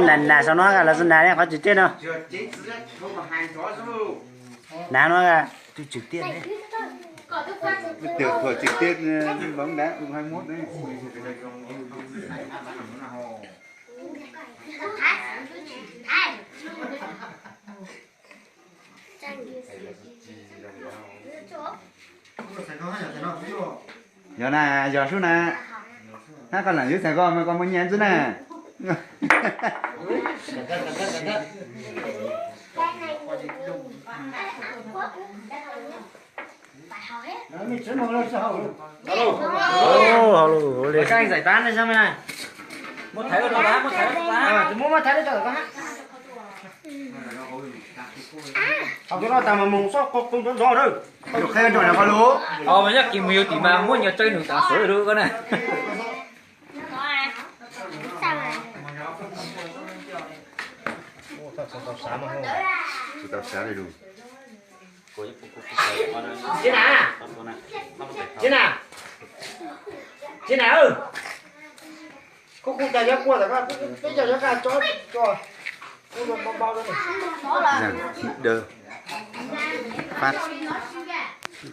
Nas nas sau no, los sau nas qhov tsis tiag no. Nas no, tus tsis tiag ne. Tus tsis tiag bóng đá u hai mốt ne. Yog na, yog sub na. Hab koj lam yug txhais ko mas koj muaj nyiaj ntxwb na. Hauv lus li. Tus no tas mas mus sob qw ntxov ntxov lawm. Qhov mas nyob kis mus yug tim mas muab nyias tsawg nws tas xwb lawm koj na. Tsis tau xav li lus. Tsis na, tsis na, tsis na, kuv kuv tas yog kuaj tas, peb cov yog kaj tso, kuv npau npau rau.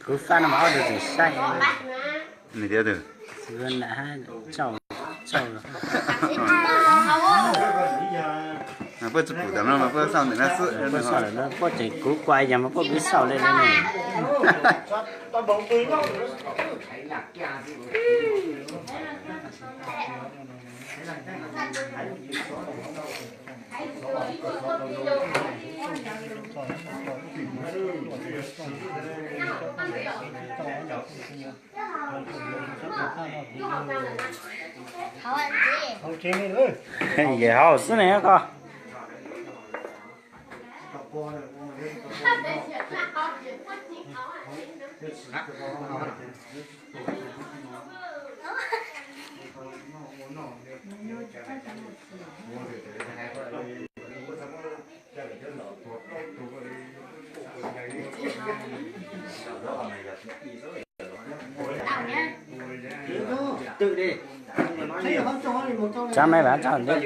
Kuv fab no mas ob tug tseem saib. Nws tias tus, mas puab tsis pum tam no mas puab xauj ntawm no xwb. Puab xauj ntawm no, puab tseem kuv kuaj yog mas puab kuv xauj li li ne. Ces hauv xwb ne koj. Tsab maib vas tsaug ntej.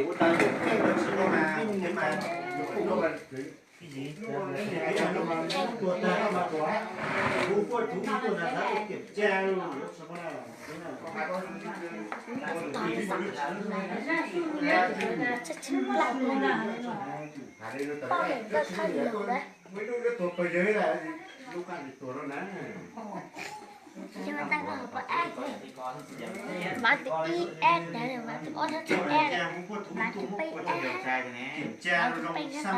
Vab tus ib es, vab tus ob, vab tus peb es, vab tus peb es, vab tus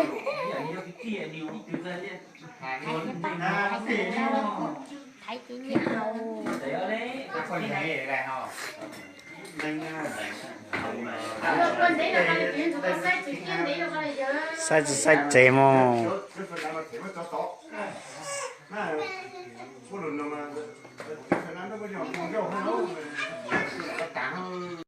peb es. Thaiv ces nyiam haus. Saib tsis saib tsev mog.